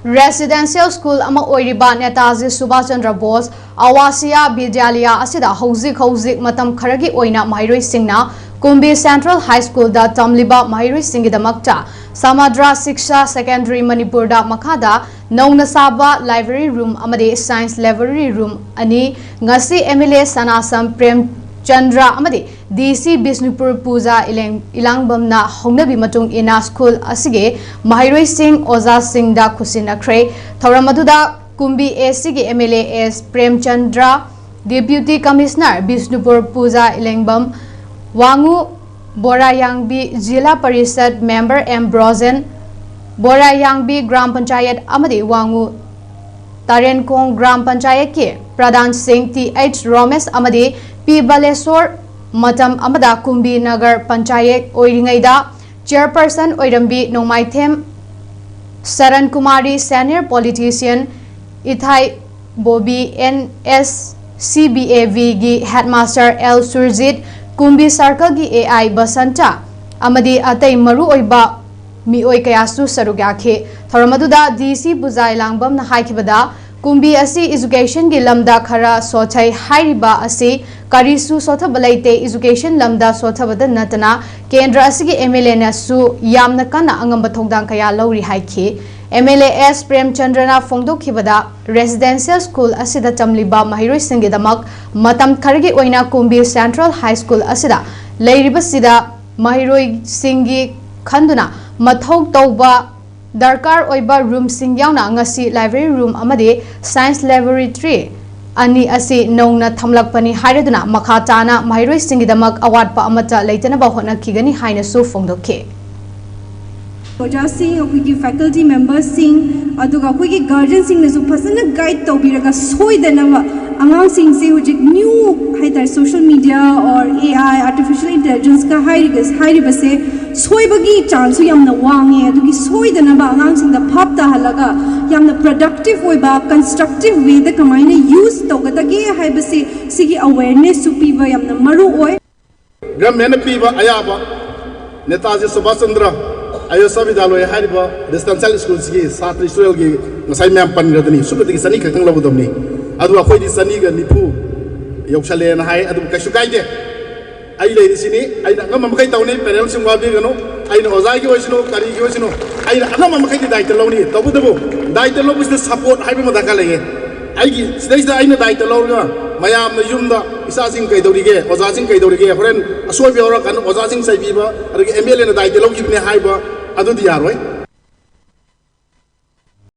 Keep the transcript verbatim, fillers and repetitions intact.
Residential school ꯑꯃ ꯑꯣꯏꯔꯤꯕ ꯅꯦꯇꯥꯖꯤ ꯁꯨꯚꯥꯁ ꯆꯟꯗ꯭ꯔ ꯕꯣꯁ ꯑꯋꯥꯁꯤꯌꯥ ꯕꯤꯗ꯭ꯌꯥꯂꯌꯥ ꯑꯁꯤꯗ ꯍꯧꯖꯤꯛ ꯍꯧꯖꯤꯛ ꯃꯇꯝ ꯈꯔꯒꯤ ꯑꯣꯏꯅ ꯃꯍꯩꯔꯣꯏꯁꯤꯡꯅ ꯀꯨꯝꯕꯤ Central High Schoolꯗ ꯇꯝꯂꯤꯕ ꯃꯍꯩꯔꯣꯏꯁꯤꯡꯒꯤꯗꯃꯛꯇ ꯁꯃꯥꯗ꯭ꯔ ꯁꯤꯛꯁꯥ ꯁꯦꯀꯦꯟꯗꯔꯤ ꯃꯅꯤꯄꯨꯔꯗ ꯃꯈꯥꯗ ꯅꯧꯅ ꯁꯥꯕ library room ꯑꯃꯗꯤ science library room ꯑꯅꯤ ꯉꯁꯤ MLA ꯁꯅꯥꯁꯝ ꯄ꯭ꯔꯦꯝꯆꯟꯗ꯭ꯔ ꯑꯃꯗꯤ DC ꯕꯤꯁꯅꯨꯄꯨꯔ ꯄꯨꯖꯥ ꯏꯂꯦꯡ-, ꯏꯂꯥꯡꯕꯝꯅ ꯍꯧꯅꯕꯤ ꯃꯇꯨꯡ ꯏꯟꯅ ꯁ꯭ꯀꯨꯜ ꯑꯁꯤꯒꯤ ꯃꯍꯩꯔꯣꯏꯁꯤꯡ ꯑꯣꯖꯥꯁꯤꯡꯗ ꯈꯨꯠꯁꯤꯟꯅꯈ꯭ꯔꯦ꯫ ꯊꯧꯔꯝ ꯑꯗꯨꯗ ꯀꯨꯝꯕꯤ ACꯒꯤ MLA S Premchandra, Deputy Commissioner Bishnupur Puja Ilengbam, Wangoo Borayangbi zila parishad member M Brojen, Borayangbi gram panchayat ꯑꯃꯗꯤ ꯋꯥꯉꯨ ꯇꯥꯔꯦꯟꯈꯣꯡ ꯒ꯭ꯔꯥꯝ ꯄꯟꯆꯥꯌꯠꯀꯤ ꯄ꯭ꯔꯙꯥꯟꯁꯤꯡ Th ꯔꯣꯃꯦꯁ ꯑꯃꯗꯤ P ꯕꯂꯦꯁꯣꯔ ꯃꯇꯝ ꯑꯃꯗ ꯀꯨꯝꯕꯤ ꯅꯒꯔ ꯄꯟꯆꯥꯌꯠ ꯑꯣꯏꯔꯤꯉꯩꯗ chairperson ꯑꯣꯏꯔꯝꯕꯤ ꯅꯣꯡꯃꯥꯏꯊꯦꯝ ꯁꯔꯟ Kumari, senior politician ꯏꯊꯥꯏ Bobby, NSCBAVꯒꯤ headmaster L Surjit, ꯀꯨꯝꯕꯤ circleꯒꯤ AI Basanta ꯑꯃꯗꯤ ꯑꯇꯩ ꯃꯔꯨꯑꯣꯏꯕ ꯃꯤꯑꯣꯏ ꯀꯌꯥꯁꯨ ꯁꯔꯨꯛ ꯌꯥꯈꯤ꯫ ꯊꯧꯔꯝ ꯑꯗꯨꯗ DC ꯄꯨꯖꯥ ꯏꯂꯥꯡꯕꯝꯅ ꯍꯥꯏꯈꯤꯕꯗ, ꯀꯨꯝꯕꯤ ꯑꯁꯤ educationꯒꯤ ꯂꯝꯗ ꯈꯔ ꯁꯣꯊꯩ ꯍꯥꯏꯔꯤꯕ ꯑꯁꯤ ꯀꯔꯤꯁꯨ ꯁꯣꯊꯕ ꯂꯩꯇꯦ, education ꯂꯝꯗ ꯁꯣꯊꯕꯗ ꯅꯠꯇꯅ ꯀꯦꯟꯗ꯭ꯔ ꯑꯁꯤꯒꯤ MLAꯅꯁꯨ ꯌꯥꯝꯅ ꯀꯟꯅ ꯑꯉꯝꯕ ꯊꯧꯗꯥꯡ ꯀꯌꯥ ꯂꯧꯔꯤ ꯍꯥꯏꯈꯤ꯫ MLA S ꯄ꯭ꯔꯦꯝꯆꯟꯗ꯭ꯔꯅ ꯐꯣꯡꯗꯣꯛꯈꯤꯕꯗ, residential school ꯑꯁꯤꯗ ꯇꯝꯂꯤꯕ ꯃꯍꯩꯔꯣꯏꯁꯤꯡꯒꯤꯗꯃꯛ ꯃꯇꯝ ꯈꯔꯒꯤ ꯑꯣꯏꯅ ꯀꯨꯝꯕꯤ Central High School ꯑꯁꯤꯗ ꯂꯩꯔꯤꯕꯁꯤꯗ ꯃꯍꯩꯔꯣꯏꯁꯤꯡꯒꯤ ꯈꯟꯗꯨꯅ ꯃꯊꯧ ꯇꯧꯕ ꯗꯔꯀꯥꯔ ꯑꯣꯏꯕ roomꯁꯤꯡ ꯌꯥꯎꯅ ꯉꯁꯤ library room ꯑꯃꯗꯤ science laboratory ꯑꯅꯤ ꯑꯁꯤ ꯅꯧꯅ ꯊꯝꯂꯛꯄꯅꯤ ꯍꯥꯏꯔꯗꯨꯅ ꯃꯈꯥ ꯇꯥꯅ ꯃꯍꯩꯔꯣꯏꯁꯤꯡꯒꯤꯗꯃꯛ ꯑꯋꯥꯠꯄ ꯑꯃꯠꯇ ꯂꯩꯇꯅꯕ ꯍꯣꯠꯅꯈꯤꯒꯅꯤ ꯍꯥꯏꯅꯁꯨ ꯐꯣꯡꯗꯣꯛꯈꯤ꯫ ꯑꯣꯖꯥꯁꯤꯡ, ꯑꯩꯈꯣꯏꯒꯤ faculty memberꯁꯤꯡ, ꯑꯗꯨꯒ ꯑꯩꯈꯣꯏꯒꯤ guardianꯁꯤꯡꯅꯁꯨ ꯐꯖꯅ guide ꯇꯧꯕꯤꯔꯒ ꯁꯣꯏꯗꯅꯕ ꯑꯉꯥꯡꯁꯤꯡꯁꯦ ꯍꯧꯖꯤꯛ new ꯍꯥꯏꯇꯥꯔꯦ, social media or AI, artificial intelligenceꯀ ꯍꯥꯏꯔꯤꯕ, ꯍꯥꯏꯔꯤꯕꯁꯦ ꯁꯣꯏꯕꯒꯤ chanceꯁꯨ ꯌꯥꯝꯅ ꯋꯥꯡꯉꯦ꯫ ꯑꯗꯨꯒꯤ ꯁꯣꯏꯗꯅꯕ ꯑꯉꯥꯡꯁꯤꯡꯗ ꯚꯥꯞ ꯇꯥꯍꯜꯂꯒ ꯌꯥꯝꯅ productive ꯑꯣꯏꯕ, constructive wayꯗ ꯀꯃꯥꯏꯅ use ꯇꯧꯒꯗꯒꯦ ꯍꯥꯏꯕꯁꯦ, ꯁꯤꯒꯤ awarenessꯁꯨ ꯄꯤꯕ ꯌꯥꯝꯅ ꯃꯔꯨ ꯑꯣꯏ꯫ Governmentꯅ ꯄꯤꯕ ꯑꯌꯥꯕ ꯅꯦꯇꯥꯖꯤ ꯁꯨꯚꯥꯁ ꯆꯟꯗ꯭ꯔ ꯑꯌꯣꯁꯥ ꯕꯤꯗ꯭ꯌꯥꯂꯣꯏ ꯍꯥꯏꯔꯤꯕ ꯔꯦꯁꯤꯗꯦꯟꯁꯤꯌꯦꯜ ꯁ꯭ꯀꯨꯜꯁꯤꯒꯤ ꯁꯥꯇ꯭ꯔ ꯏꯁꯇꯨꯗꯦꯟꯒꯤ ꯉꯁꯥꯏ ꯃꯌꯥꯝ ꯄꯟꯈ꯭ꯔꯗꯨꯅꯤ, ꯁꯨꯞꯅꯇꯒꯤ ꯆꯅꯤ ꯈꯛꯇꯪ ꯂꯧꯒꯗꯕꯅꯤ꯫ ꯑꯗꯨ ꯑꯩꯈꯣꯏꯗꯤ ꯆꯅꯤꯒ ꯅꯤꯐꯨ ꯌꯧꯁꯜꯂꯦꯅ ꯍꯥꯏ, ꯑꯗꯨꯕꯨ ꯀꯩꯁꯨ ꯀꯥꯏꯗꯦ꯫ ꯑꯩ ꯂꯩꯔꯤꯁꯤꯅꯤ, ꯑꯩꯅ ꯑꯉꯝꯕ ꯃꯈꯩ ꯇꯧꯅꯤ, ꯄꯦꯔꯦꯟꯁꯁꯤꯡ ꯋꯥꯕꯤꯒꯅꯨ꯫ ꯑꯩꯅ ꯑꯣꯖꯥꯒꯤ ꯑꯣꯏꯁꯅꯨ, ꯀꯔꯤꯒꯤ ꯑꯣꯏꯁꯅꯨ, ꯑꯩꯅ ꯑꯉꯝꯕ ꯃꯈꯩꯗꯤ ꯗꯥꯏꯇ ꯂꯧꯅꯤ꯫ ꯇꯧꯕꯇꯕꯨ ꯗꯥꯏꯇ ꯂꯧꯕꯁꯤꯗ ꯁꯄꯣꯔꯠ ꯍꯥꯏꯕ ꯑꯃ ꯗꯔꯀꯥꯔ ꯂꯩꯌꯦ꯫ ꯑꯩꯒꯤ ꯁꯤꯗꯩꯁꯤꯗ ꯑꯩꯅ ꯗꯥꯏꯇ ꯂꯧꯔꯒ ꯃꯌꯥꯝꯅ ꯌꯨꯝꯗ ꯏꯆꯥꯁꯤꯡ ꯀꯩꯗꯧꯔꯤꯒꯦ, ꯑꯣꯖꯥꯁꯤꯡ ꯀꯩꯗꯧꯔꯤꯒꯦ, ꯍꯣꯔꯦꯟ ꯑꯁꯣꯏꯕ ꯌꯥꯎꯔꯀꯥꯟꯗ ꯑꯣꯖꯥꯁꯤꯡ ꯆꯩꯕꯤꯕ, ꯑꯗꯒꯤ ꯑꯦꯝ ꯑꯦꯜ ꯑꯦꯅ ꯗꯥꯏꯇ ꯂꯧꯈꯤꯕꯅꯦ ꯍꯥꯏꯕ, ꯑꯗꯨꯗꯤ ꯌꯥꯔꯣꯏ꯫